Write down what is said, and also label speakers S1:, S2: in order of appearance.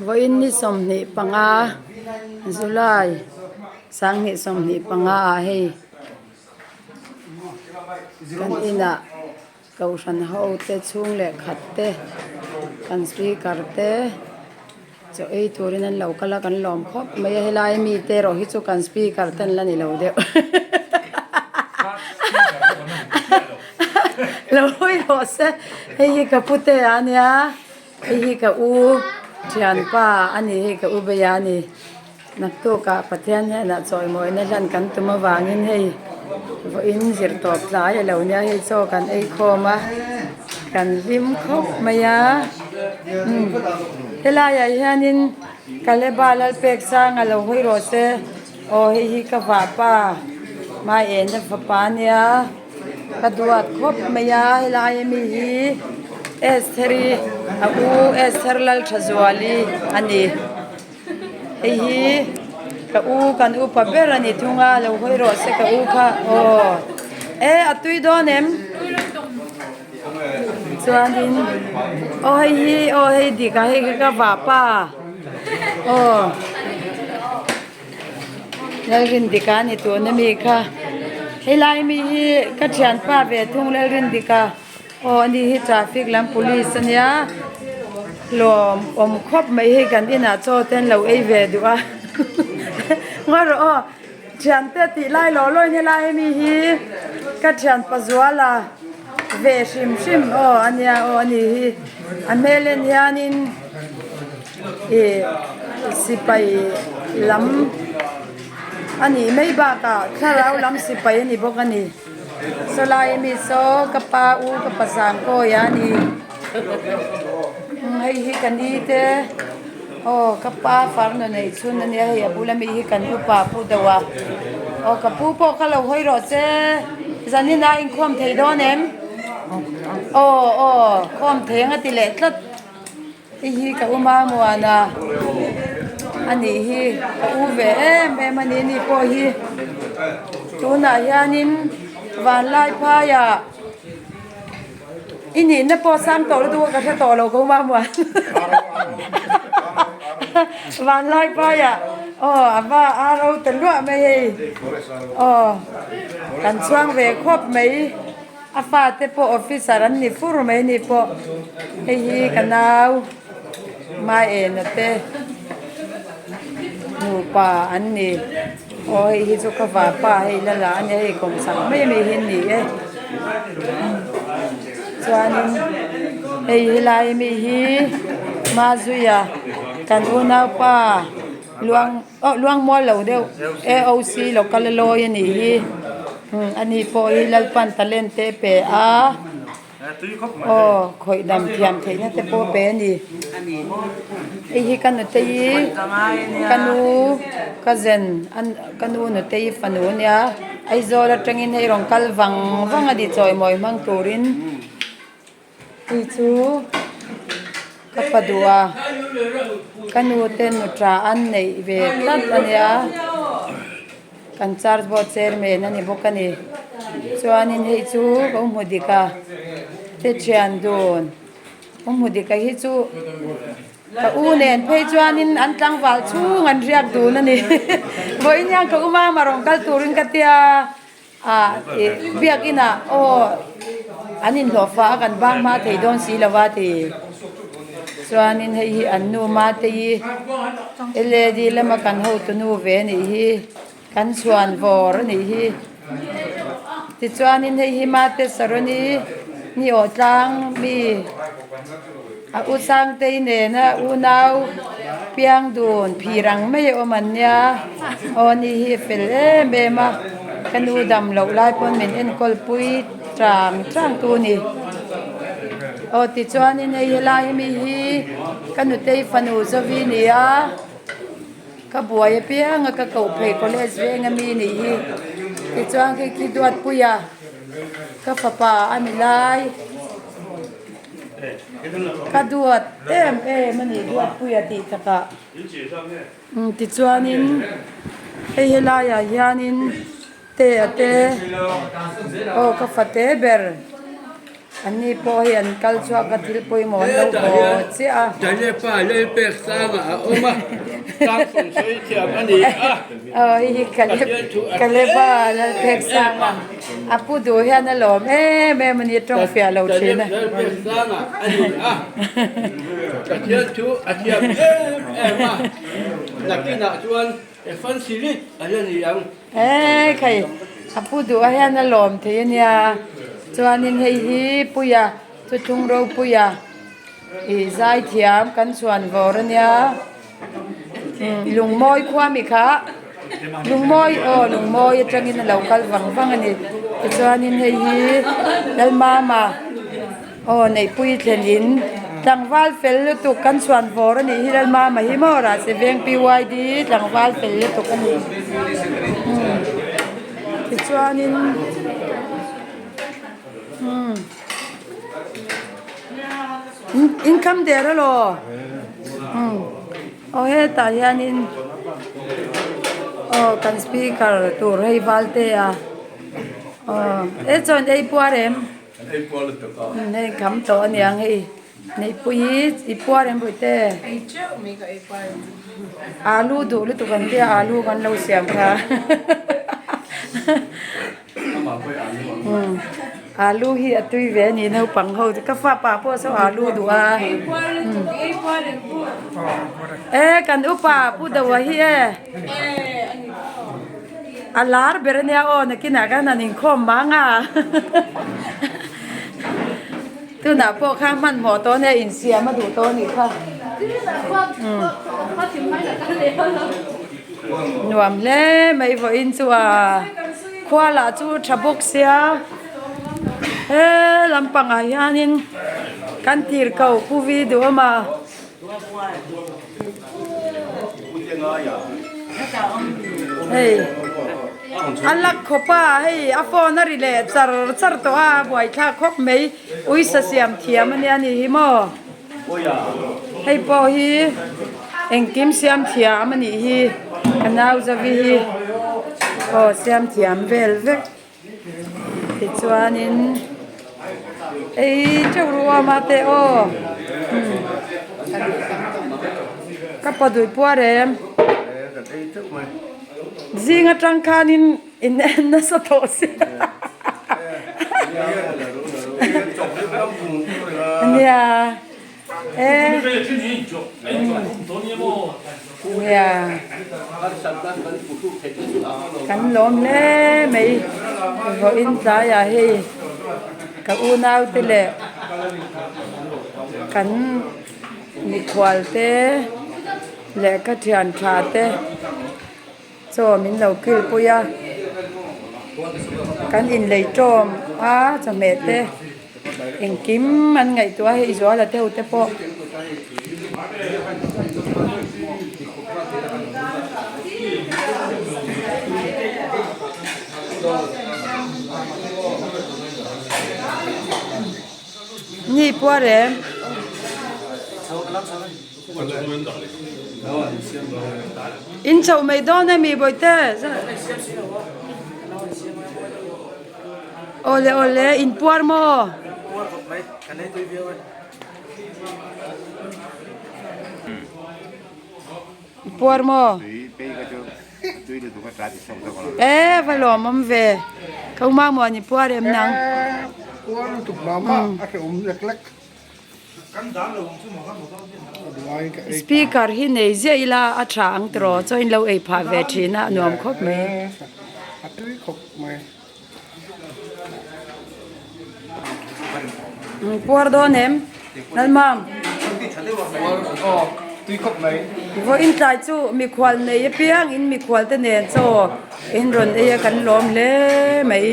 S1: Vawiin ni 25 July 2025 ah hei kan inah kohhran ho te chhung leh khat te kan speaker te chaw ei turin an lo kal a kan lawm khawp mai a helai mite erawh hi chu kan speaker te an la ni lo deuh lo hawi rawh se hei hi ka pute a nia. Hei hi ka u thianpa a ni hei ka u beia a ni naktukah Pathian hnenah chawimawina hlan kan tum avangin hei vawiin zir tawp tlai a lo nia hei chaw kan ei khawm a kan hlim khawp mai a umm helaiah hianin Kaleba Lalpeksanga lo hawi rawh se aw hei hi ka vahpa Hmaiena fapa a nia. Ka duat khawp mai a helai ami hi Estheri a u Esther Lalthazuali a ni hei hi ka u kan upa ber a ni thung a lo hawi rawh se ka u kha aw e a tui dawn em chuanin aw hei hi aw hei dik a hei hi ka vahpa aw. Lalrindika a ni tun ami kha helai mi hi ka thianpa ve thung Lalrindika aw ani hi traffic lam police ania lawm awm khawp mai hei kan inah chaw te an lo ei ve duh a ngawi rawh aw thiante tih lai lawh lawin helai ami hi ka thianpa zuala ve hrim hrim aw ania aw ani hi a hmel en hianin. Ih sipai lam a nih mai bakah thlarau lam sipai a ni bawk a ni sawlai ami saw ka pa u ka pa zang kawi a ni hei hi ka ni te aw ka pa farnu neih chhun a nia hei a bula mi hi kan upa pu deuh a aw ka pu pawh kha lo hawi rawh che zanin a inkhawm thei dawn em aw aw khawm thei ang a ti leh tlat. Hei hi ka u Mamuana a nih hi ka u ve em em a ni ni pawh hi tunah hianin vanlai phaiah i nihna pawh sang tawh lutuk a ka hre tawh lo ka u Mamuan vanlai phaiah aw a va a ro ta luah mai hei aw kan chhuang ve khawp mai. A fate pawh officer an ni fur mai ni pawh hei hi ka nau Maena te nupa an ni aw hei hi chu ka vapa hei la la a nia hei kawm chak mai mai hi an ni e chuanin hei helai ami hi Mazuia kan unaupa Luang aw Luangmual lo deuh AOC local a lawi a nih hi ani pawh hi Lalpan talent te a pe a aw khawih dam thiam theihna te pawh a pe a ni hei hi ka nutei ka nu cousin ka nu nutei fanu a nia Aizawl atangin hei rawn kal vang vang a ni chawimawi hmang turin. Hei chu ka pa duh a ka nu te nuta an neih ve tlat a nia kan charge board chairman a ni bawk a ni chuanin hei chu ka hmu dik a te thian dun ka hmu dik a hi chu ka u nen phei chuanin an tlangval chhung an riak dun a ni vawiin hian ka u mama rawn kal turin ka tia. Ah ih biakin ah aw an inhlawh fah a kan bang hma thei dawn si lo a ti chuanin hei hi an nu mate hi led lama kan hotu nu ve a nih hi kan chhuan vawr a nih hi tichuanin hei hi mate saroni ni awh tlang mi a u sangtei nena unau piang dun phir ang mai a awm an nia aw ani hi a fel em em a ka nu dam loh lai pawn min enkawl pui chang chang tu a ni aw tichuanin hei helai ami hi ka nutei fanu zovi a ni a ka buai apiang a ka koh phei college veng ami a nih hi tichuan khi khi duatpuia ka fapa a ni lai. Ka duat em em a ni Duatpuia tih takah tichuanin hei helaiah hianin te a te aw ka fate ber. An ni pawh hei an kal chhuak a thil pawimawh an lo haw chiah a.
S2: Hetah hian Daniel-pa Lalpek sangah a awm a, tlangkawng sawi thiam a ni a.
S1: Aw hei hi Kaleba Lalpek sanga a pu duh hian a lawm em em a ni tawng fiah lo thin a.
S2: Daniel Lalpek sanga a ni a, Pathian thu a thiam em em a, nakinah chuan Evangelist a la ni ang.
S1: He khai a pu duh a hian a lawm thei a nia chuanin hei hi puia chuthlung ropuia ih zai thiam kan chhuan vawr a nia lungmawi khua mi kha lungmawi aw lungmawi atangin a lo kal vang vang a ni tichuanin hei hi Lalmama. Aw Neihpui thlen in tlangval fel lutuk kan chhuan vawr a nih hi Lalmama hi maw Rahse veng PYD tlangval fel lutuk a ni umm tichuanin umm in kham der alaw umm aw hetah hianin aw kan speaker tur hei Valte a aw e chuan ei puar em. Hei kham tawh a niang hei Neihpui hi i puar em Bawihte? Alu duh lutuk an tia alu kan lo siam kha Alu hi a tui ve a ni naupang ho chu ka fapa pawh saw alu duh a e kan upa Pu Doa hi e. A lar ber ania aw nakinah khan han inkhawm mang a tunah pawh kha hmanhmawh tawh ania insiam a duh tawh anih kha nuam hle mai vawiin chu a khua lah chu tha bawk sia he lampangah hianin kan tir ko pu vi duh awm a. Hei a lak khawp a hei a phone a ri leh char char tawh a a buaithlak khawp mai uisa siam thiam a nia nih hi maw hei pawh hi engkim siam thiam a nih hi ka nau zavi hi aw siam thiam vel vek. Tichuanin ei teuh ruh a mah teh aw ka pa duih puar em zing atang khanin in en nasa tawh sia nia e nia kan lawm hle mai vawiin tlaiah hei ka unau te leh kan mikhual te leh ka thian tha te. Chaw min lo kil pui a, kan inlei tawm a chawhmeh te engkim an ngaihtuah a hei Zuala te ho te pawh. Ni puar em? In chhoh mai dawn a mi Bawihte? Awle awle in puar maw? Puar maw? E va lawmawm ve. Ka u Mamuani puar em nang?
S3: Puar lutuk mah mah a hrehawm lek lek.
S1: Speaker hi nei ziah ila a tha ang tiraw chaw in lo ei phah ve thin a a nuam khawp mai. Puar dawn em Lalmam? Vawiin tlai chu mikhual nei apiang in mikhual te nen chaw in rawn ei a kan lawm hle mai.